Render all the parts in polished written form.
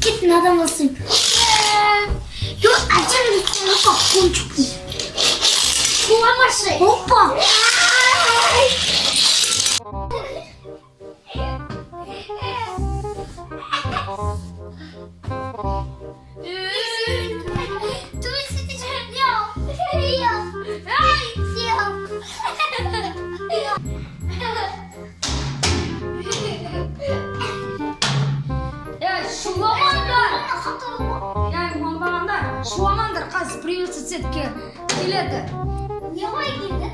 Кет, мынадан басайын. Жоқ, әжем. Опа, кончик. Қуамашы. Опа. Е, шуламаңдар! Е, оңбағандар, шуламаңдар, қазір привет сосед келеді. Не ғой келді?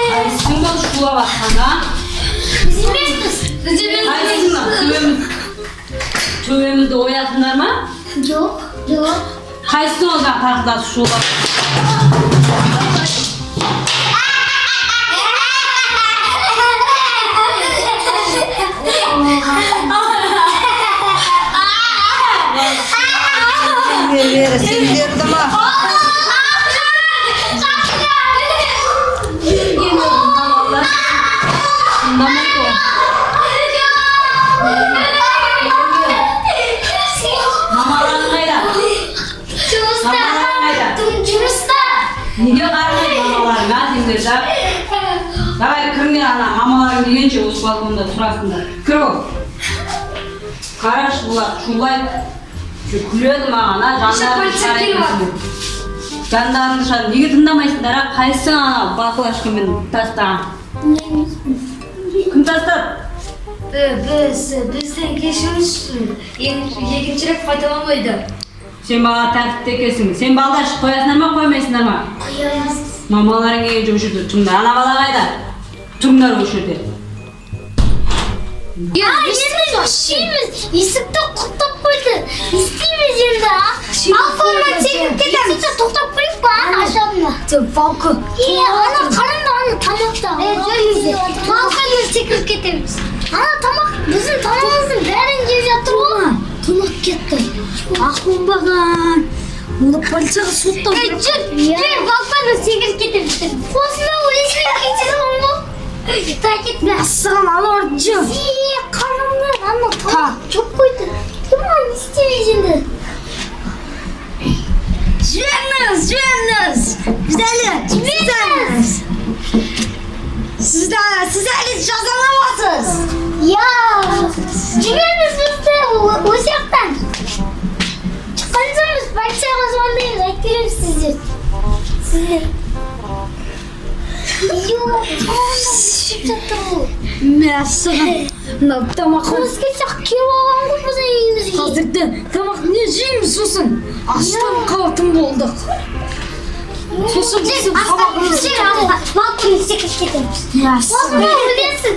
Қайсың ол шулап жатқан, а? Біз емеспіз. Біз емеспіз. Қайсың төбемізді оятыңдар ма? Жоқ, жоқ. Қайсың ол жаңағы тақылдасып шулап? Бері сендерді ма? Тыңдамайды ғой. Мамаларың қайда? Жұмыста. Мамаларың қайда? Жұмыста. Неге қарамайды мамаларың, а, сендер да? Давай кіріңдер, ана мамаларың келгенше осы балконда тұрасыңдар. Кір ол. Қарашы, бұлар шулайды. Еще күледі маған, а, жандарың полиция шығар келіп екенсіңдер. Жандарың шығар. Неге тыңдамайсыңдар, а? Қайсысы ана баклажкамен тастаған? Кім тастады? Біз, бізден кешіріңізші. Екінші рет қайталамайды. Сен бала тәртіпті екенсің. Сен балдар қоясыңдар ма, қоймайсыңдар ма? Қоямыз. Мамаларың келгенше осы жерде тұрыңдар. Ана бала қайда? Тұрыңдар осы жерде. А, енді не істейміз? Есікті құлыптап қойды. Не істейміз енді, а? Балконнан секіріп кетеміз. Есікті тоқтап көрейік па, а? Ашады ма? Балкон. Е, ана қараңдар, ана тамақта. Балконнан секіріп кетеміз. Ана тамақ, біздің тамағымыздың бәрін жеп жатыр ғой. Тамақ кетті. Ақ оңбаған. Оны полицияға соттау Ей, керек. жүр, жүр, балконнан секіріп кетеміз. Қосына өлесіне кетеді ғой. Так кет. Мәссаған, аналарды жеп. Е, қараңдар, ана тамақ жеп қойды. Ема, не істейміз енді? Жіберіңіз, жіберіңіз. Біз әлі, Жіберіңіз. Сіз сіз әлі жазаланасыз. Я, жіберіңіз бізді осы жақтан. Шыққан соң біз полицияға звондаймыз, айтып береміз сіздер. Сіздер. Йо, тамағымызды ішіп жатыр ғой. Мәссаған. Мынау тамақ Қыз келсе келіп алған ғой біздің үйімізге. Қазірден тамақ не жейміз сосын? Аштан қалатын болдық. Сосын Жүр, біздің тамағымыз жүр, балконнан секіріп кетеміз. Мәссаған. Осыны білесің.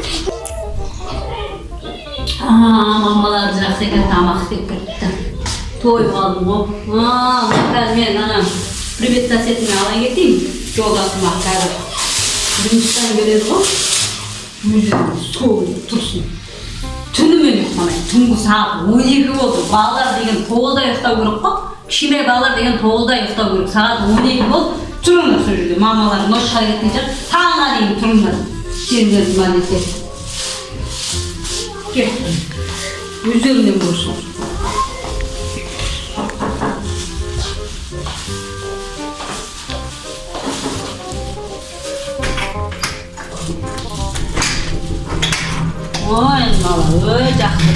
А, мамалары жақсы екен, тамақ істеп беріпті. Тойып алдым ғой. А, қазір мен ана привет соседіме ала кетейін. Жолдасыма қазір. Жұмыстан келеді ғой. Өздері сойып тұрсын. Түнімен ұйықтамайды. Түнгі сағат 12 болды. Балалар деген 9-да ұйықтау керек қой. Кішкентай балалар деген 9-да ұйықтау керек. Сағат 12 болды. Тұрыңдар сол жерде. Мамалар ночқа кеткен шығар. Таңға дейін тұрыңдар. Сендер десе. Кел. Өздерінен көрсін. Ой, бала, ой, жақсы.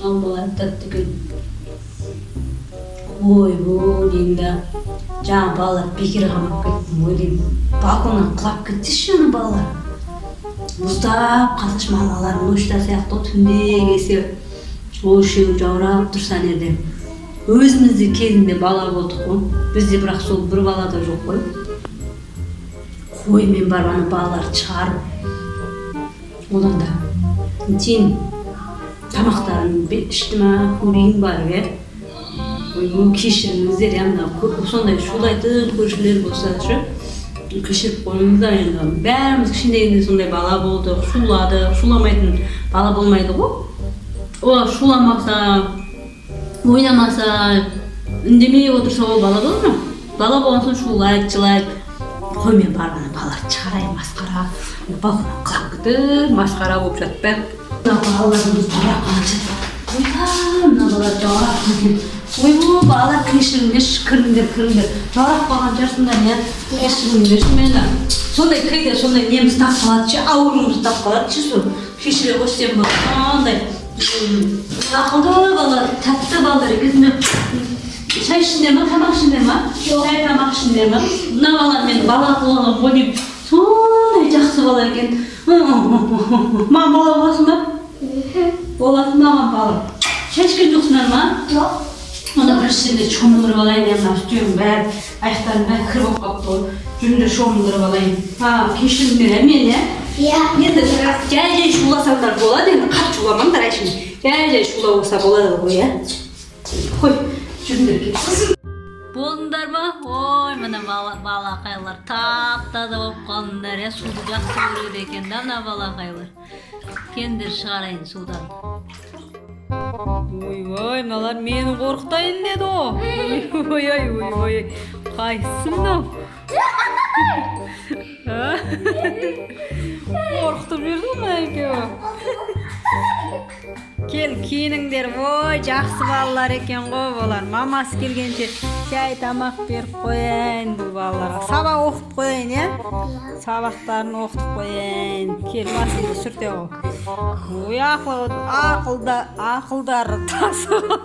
Алмалар тәтті екен. Ойбу деймін да. Жаңа балалар бекер қамап кеттім ғой деймін. Балконнан құлап кетсеші ана балалар. Мұздап қалсашы мамалар ночта сияқты ғой, түнде келсе ол үшеуі жаурап тұрса жерде. Өзіміз де кезінде бала болдық қой. Бізде бірақ сол бір бала да жоқ қой. Қоймен барып ана балаларды шығарып. Одан да нетейін. Тамақтарын ішті ма, көрейін барып, иә. Ойбу, кешіріңіздер, иә, мына сондай шулайтын көршілер болса ше, кешіріп қойыңыздар енді. Бәріміз кішкентай сондай бала болдық, шуладық, шуламайтын бала болмайды ғой. Олар шуламаса, ойнамаса, үндемей отырса, ол бала болады ма? Бала болған соң шулайды, жылайды. Қой, мен барып ана балаларды шығарайын, масқара. Балконнан құлап кетіп, масқара болып жатпай. Мына балаларымыз жаурап қалған шығар. Ойбай, мына балалар жаурап екен. Ойбу, балалар, кешіріңдерші, кіріңдер, кіріңдер. Жаурап қалған шығарсыңдар, иә? Кешіріңдерші мені. Сондай кейде сондай нем ұстап қалады ше, ауруым ұстап қалады ше, сол. Кешіре ғой сен, бала. Сондай ақылды балалар, тәтті балалар екенсіңдер. Шай ішіңдер ма, тамақ ішіңдер ма? Шай, тамақ ішіңдер ма? Мына бала мен бала қылығын қойып, сондай жақсы бала екен. Маған бала боласың ба? Боласың маған бала. Шай ішкен жоқсыңдар ма? Жоқ. Онда бірінші сендер шомылдырып алайын, иә, мына үстерің бәрі, аяқтарың бәрі кір болып қалыпты ғой. Жүріңдер, шомылдырып алайын. А, кешіріңдер, ә, мені, иә? Иә. Енді жай жай шуласаңдар болады, енді қатты шуламаңдар әшейін. Жай жай шулап болса болады ғой, иә? Қой, жүріңдер, кет. Болдыңдар ма? Ой, міне балақайлар тап таза болып қалдыңдар, иә, суды жақсы көреді екен да мына балақайлар. Кендер, шығарайын судан. Ойбай, мыналар мені қорқытайын деді ғой. Ой, ой, ой, ой, қайсысы мынау? А? Қорқытып жіберді ғой мына екеуі. Кел, киініңдер. Ой, жақсы балалар екен ғой бұлар. Мамасы келгенше шай, тамақ беріп қояйын бұл балаларға. Сабақ оқып қояйын, иә? Сабақтарын оқытып қояйын. Кел, басыңды сүрте ғой. Ой, ақыл, ақылда, ақылдары тасыған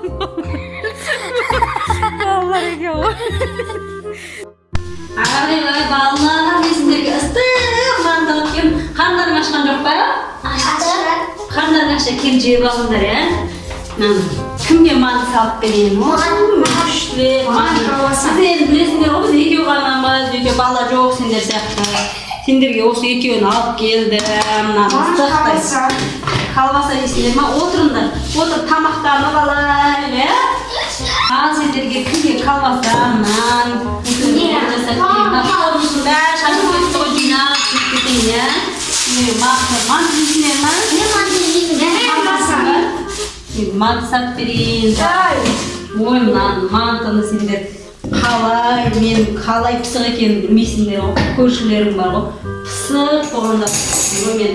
балалар екен ғой. Ай, ай, балалар, мен сендерге ыстық манты алып келдім. Қарындарың ашқан жоқ па? Ашты. Қарындарың ашса, кел, жеп алыңдар, иә? Мынаны кімге манты салып берейін? Күштілеп манты. Сіз енді білесіңдер ғой, біз екеу ғанамыз, үйде бала жоқ сендер сияқты. Сендерге осы екеуін алып келдім. Мынаны ыстықтай. Колбаса жейсіңдер ма? Отырыңдар. Отыр, тамақтанып алайық, иә? Ал сендерге кімге колбаса, нан, жасап берейін. Мына қорымыздың бәрі шашылып кетті ғой, жинап жеп кетейін, иә? Міне, манты, манты жейсіңдер ма? Мен манты жеймін. Мен манты сатып берейін. Ой, мынаны, мантыны сендер қалай, мен қалай пысық екенін білмейсіңдер ғой. Көршілерің бар ғой. Пысық болғанда ғой, мен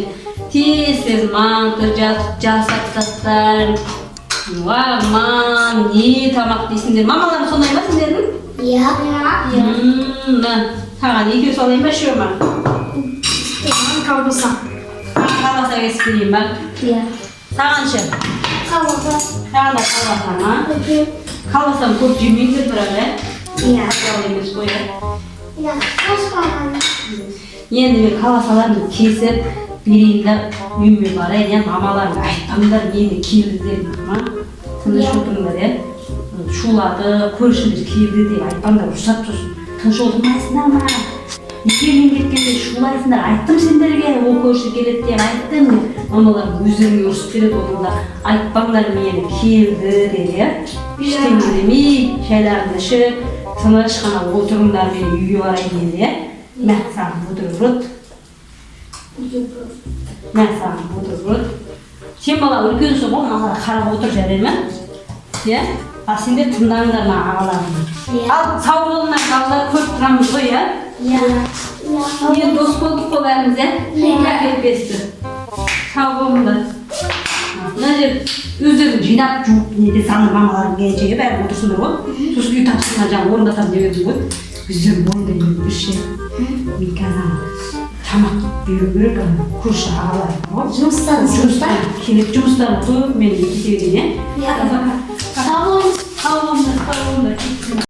тез тез манты жасап тастаймын. Уа, не тамақ дейсіңдер? Мамаларың сондай ма сендердің? Иә. Мына саған екеу салайын ба, үшеу ма? Колбаса. Колбаса кесіп берейін ба? Иә. Саған ше? Колбаса. Саған да колбаса ма? Колбасаны көп жемеңдер бірақ, иә? Иә. Пайдалы емес қой, иә? Иә. Қоспаған. Енді мен колбасаларын кесіп берейін да, үйіме барайын, иә. Мамаларыңа айтпаңдар мені келді деп, ма? Тыныш отырыңдар, иә. Шулады, көршілер келді деп айтпаңдар, ұрысады сосын. Тыныш отырмайсыңдар ма? Неге мен кеткенде шулайсыңдар? Айттым сендерге, ол көрші келеді деп айттым деп. Мамаларың өздеріңе ұрысып береді одан да. Айтпаңдар мені келді деп, иә. Ештеңе демей, шайларыңды ішіп, тыныш қана отырыңдар, мен үйге барайын енді, иә. Мә, саған бутерброд. Мә, саған бутерброд. Сен, бала, үлкенсің ғой, мыналарға қарап отыр, жарай ма? Иә? Ал сендер тыңдаңдар мына ағаларыңды. Иә. Ал сау болыңдар, балалар, көріп тұрамыз ғой, иә? Иә. Енді дос болдық қой бәріміз, иә? Иә. Әкеліп. Сау болыңдар. Мына жер өздерің жинап, жуып, неде салыңдар, мамаларың келгенше бәрі отырсыңдар ғой. Сосын үй тапсырма жаңа орындатамын деп едің ғой. Өздерің орындай беріңдерші. Мен қазір ана тамақ беру керек ана көрші ағаларым ғой. Жұмыстан. Жұмыстан келеді, жұмыстан көп, мен кете берейін, иә? Иә. Пока.